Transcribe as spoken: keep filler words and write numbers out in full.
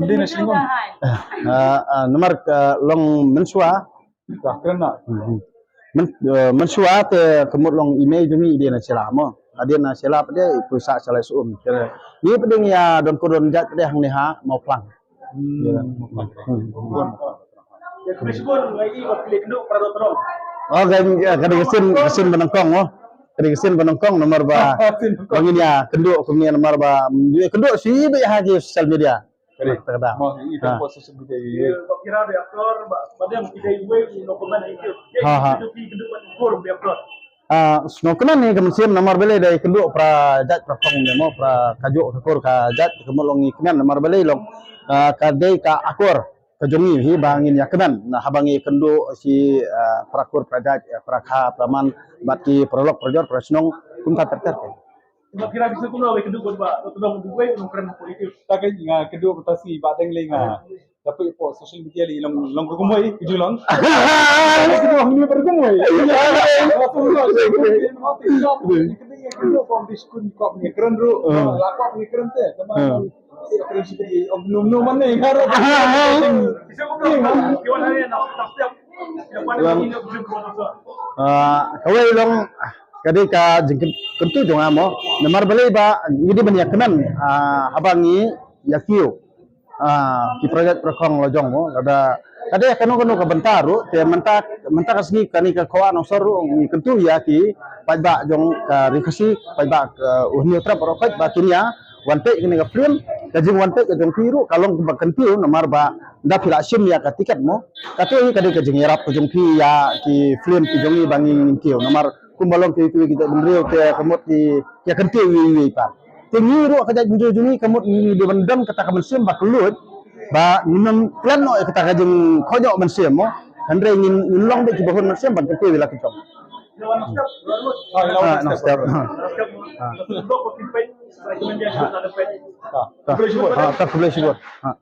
Dei na shlingum. Ah, ah, namar ka long mynshuwa. Dah kena. Hmm. Men, eh, mynshuwa te ka mut long i mei jong ngi i dei na Shella mo. Hadien na Shella pat de i pisa Shella Suum. Te ngi pat de ngi ïa don kur don jait pat de hangne ha Mawphlang. Hmm. Hmm. Oh, ka, ka dei ka sien, ka sien ba nyngkong mo. Ka dei ka sien ba nyngkong namar ba ba ngin ïa kynduh kumne namar ba ïa kynduh shi beit ha ki social media. Ka dei. Kata ka dei. Mo, i Ha. Tang ko social media i. Ba kira de aktor, ba, ba dem ki dei wei, no comment itu. Ha, ha. Itu ki kynduh ba kur de aktor. Ah, sngewkmen hi ka mynsiem namar balei da i kynduh para jait para khong de mo, para kajuh ka kur ka jait ka mut long i kmen namar balei long. Ah, ka dei ka akor ka jong ngi hi ba ngin ïa kmen na haba ngi kynduh shi, ah, para kur para jait, eh, para kha para man bad ki para lok para jor para shnong kumta ter ter. Ba kira bisa kumno wei kynduh ba, ba kynduh ba wei nongkren politik. Ta ka nga kynduh ba ta si ba deng le nga. Tapi po social media li long long ko kumoi ku ju long. Kynduh hangni ba kumoi. Kynduh ko di skun ko ni kren ru. La ko ni kren te. Tama kren si di om num num man ni ngar. Bisa kumno kiwan hari na step. Ah, kawei long ka dei ka jingkyntu jong nga mo. Namar balei ba ngi dei ban ïa kmen, ah, haba ngi ïa kiew. Ah, ki project project la jong mo. Ka dei, ka dei kano kano ka bynta ruh, te mynta, mynta ka sngi kane ka Khawai Nongsan ruh ngi kyntu ïa ki paidbah jong ka Ri Khasi, paidbah ka, uh, Hynñiewtrep baroh khoit ba kin ïa wan peit kane ka film, ka jingwan peit ka jong phi ruh ka long kaba kyntiew namar ba da phi la shim ïa ka tiket mo. Kato hi ka dei ka jingïarap ka jong phi ïa ki film ki jong ngi ba ngi ngin kiew namar kumba long ki, ki, ki jaitbynriew te ka mut ki, ki kyntiew ïa, ïa, ïa pat. Te ngi ruh ka jaitbynriew jong ngi ka mut ngi dei ban don kata ka mynsiem ba kylluid ba ngin ym klet noh ïa kata ka jingkhohnoh mynsiem mo. Hynrei ngin, ngin long beit kiba hun mynsiem ban kyntiew ïa la ki jong. Ah, no step. Ah. Ah. Ah, ta khublei shibun. Ah.